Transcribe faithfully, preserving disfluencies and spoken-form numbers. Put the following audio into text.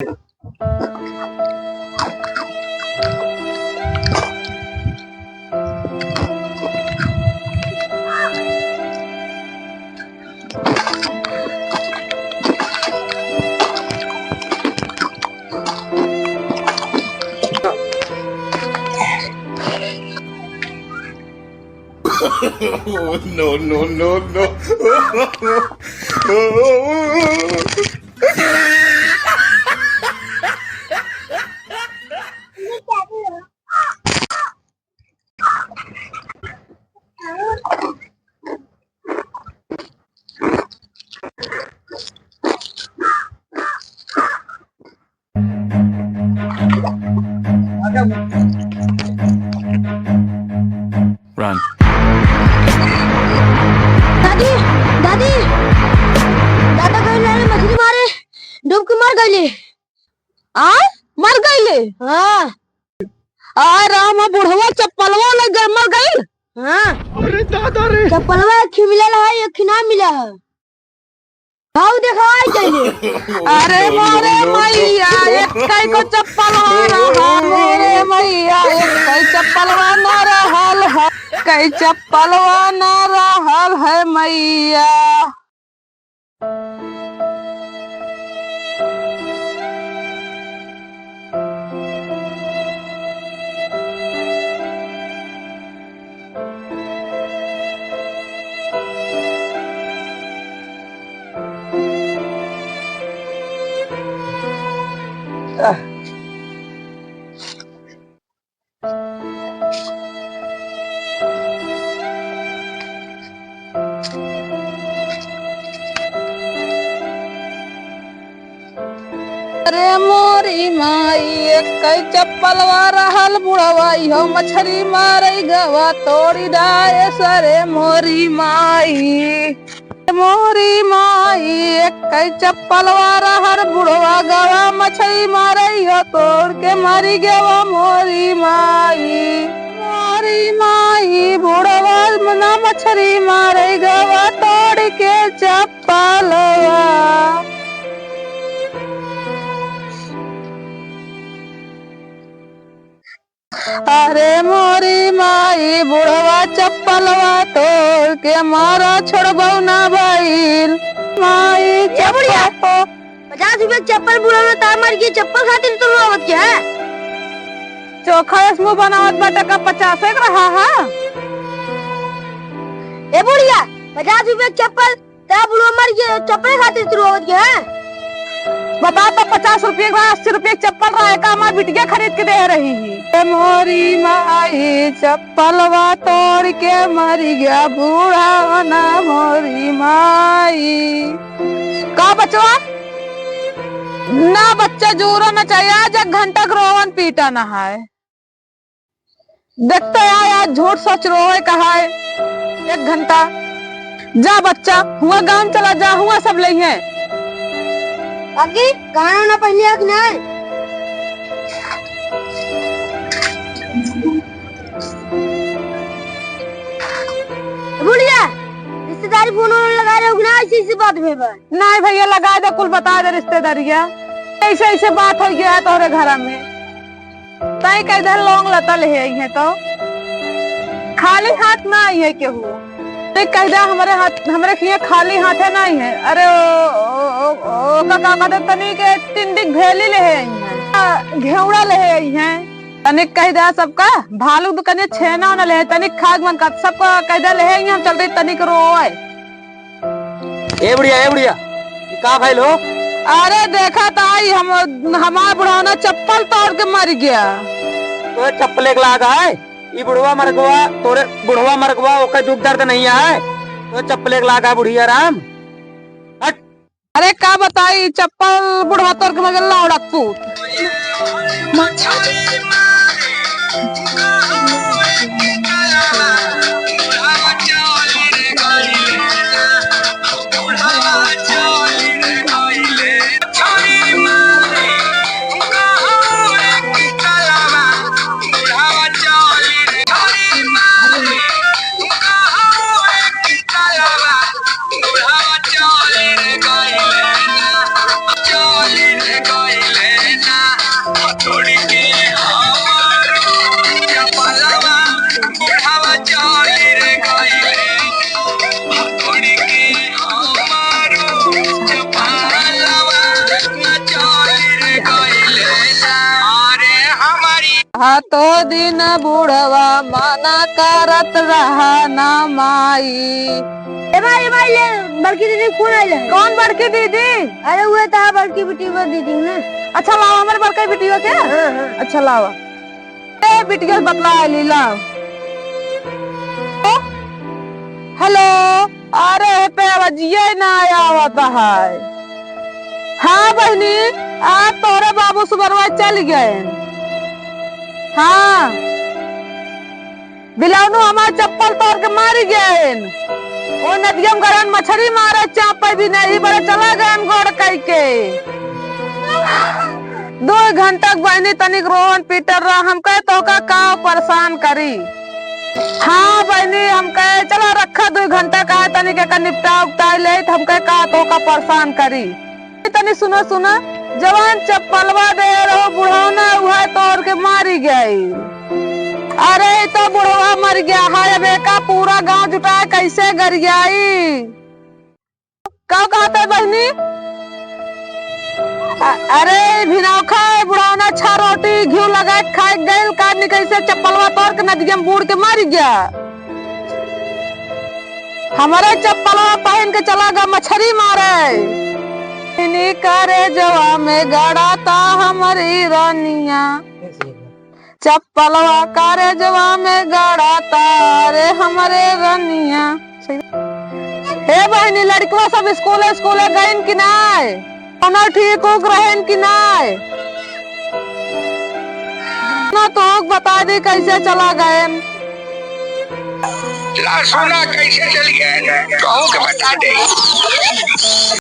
No, no, no, no. Run. दादी, दादी, दादा गइल रहले मछरी मारे, डूब के मर गइले। आ, मर गइले? हाँ। आ राम, बुढ़वा चप्पलवा लग गए, मर गइल। हाँ। अरे दादा रे। चप्पलवा एक खी मिलल है, एक खी ना मिला है। हाउ देखा, आई गइले। अरे मोरे मैया, एक कई को चप्पलवा रहल, मोरे मैया, एक कई चप्पलवा ना रहल है, कई चप्पलवा ना रहल है मैया। अरे मोरी माई, एक कई चप्पलवा रहल बुढ़वा, इहो मछरी मारई गवा तोड़ी डाए सरे मोरी माई। मोरी माई, एक कई चप्पलवा रहल बुढ़वा गवा मछरी मारई हो तोड़ के मरी गवा मोरी माई। मोरी माई, बुढ़वा ना मछरी मारई गवा तोड़ के चप्पलवा। अरे मोरी माई, बुढ़वा चप्पलवा तोड़ के मारा छोड़बौ ना भइल। माई ए बुढ़िया, चप्पल पचास रुपया के चप्पल बुढ़वा तार मार के चप्पल खातिर तुरवावत के है? चोखा ऐस मुँह बनावत बाटे का पचास एक रहा है? ए बुढ़िया, पचास रुपया के चप्पल ता बुढ़वा मर गया, चप्पल खातिर तुरवावत गया है? बता तो, पचास रुपये का, अस्सी रुपये का चप्पल रहा है का, हमार बिटिया खरीद के दे रही है। ए मोरी माई, चप्पलवा तोड़ के मर गया बूढ़ा ना मोरी माई। का बचवा? ना बच्चा, जूरो ना चाहिए, आज एक घंटा के रोवन पीटा ना है। देखते आए, आज झूठ सच रोवे कहाए एक घंटा। जा बच्चा, हुआ गाँव चला जा, हुआ सब लइहे। काकी, गहना ना पहनले है कि नहीं? बुढ़िया, रिश्तेदारी फोन वोन लगा रहे हो कि ना, ऐसी ऐसी बात भेबा? नहीं भैया, लगा दे, कुल बता दे रिश्तेदारिया, ऐसे ऐसे बात हो गया है तोहरे घर में। तई कह दे लौंग लता ले आई है तो खाली हाथ ना आई है केहू। तई कह दे हमरे हाथ, हमरे खिया खाली हाथे ना आई है। अरे ओ, ओ, ओ, ओ, का, का कहते तनी के टिंडिक भेली ले आई है, आ, घेवड़ा ले आई है। तनिक कह दे सबका भालू दुकाने छेना ना ले, तनिक खाग मन का सबका कह दे ले आई, हम चलते तनिक रोए। ए बुढ़िया, ए बुढ़िया, ई का भइल हो? अरे देखा त आई, हम, हमार बुढ़ौना चप्पल तोड़ के मर गया। तोरे चप्पल एक लाग है, ई बुढ़वा मरगवा, तोरे बुढ़वा मरगवा, ओकर दुख दर्द नहीं है। तोरे चप्पल एक लाग है बुढ़िया राम। हट। अरे का बताई, चप्पल बुढ़वा तोड़ के मर गया, लौड़क पूत। हाथों दिन बुढ़वा मना करत रहा ना माई। ए माई, ए माई, ले, बड़की दीदी फोन आइल है। कौन बड़की दीदी? अरे, उहे तो बड़की बिटिया दीदी ना। अच्छा, लावा हमरे बड़की बिटिया के। हाँ, हाँ। अच्छा, लावा। ए, बिटिया से बतला ली, लावा। हेलो, अरे, पे आवाजिए ना आवत है। हाँ बहिनी, आज तोहरे बाबू सुबरवा चल गए। हाँ, बिलौनू हमार चप्पल तोड़ के मारी गएन। ओ नदिया में गरन मछरी मारे चापे भी नहीं, बड़े चला गएन गोड़ कई के। दो घंटा के बहिनी तनिक रोवन पीटर रहा, हम कहे तोहका का परेशान करी। हाँ बहिनी, हम कहे चला रखा दो घंटा का, तनिक एकर निपटा उपटा ले, तो हम कहे का तोहका परेशान करी। तनी सुना, सुना, जवान चप्पलवा दे रहो बुढ़ौना, उहे तोड़ के मारी गई। अरे, ई तो बुढ़वा मर गया है, अब एका पूरा गांव जुटाए कैसे गरियाई? का कहत है बहिनी? अ-, अरे, ई भिनौखा है बुढ़ौना, छह रोटी घिउ लगा के खाए गइल, का निकैसे चप्पलवा तोड़ के नदिया में बूड़ के मारी गया। हमरे चप्पलवा पहिन के चला गा मछरी मारे। इनी करेजवा में गड़ाता हमरी रानिया। चप्पलवा करेजवा में गड़ाता रे हमरे रानिया। हे बहिनी, लड़कवा सब स्कूल, स्कूल गइन कि नाय? कोनो ठीक उक रहेन कि नाय? ना तो बता दे कैसे चला गएन। ला सुना कैसे चल गए, कहूँ के बता दे।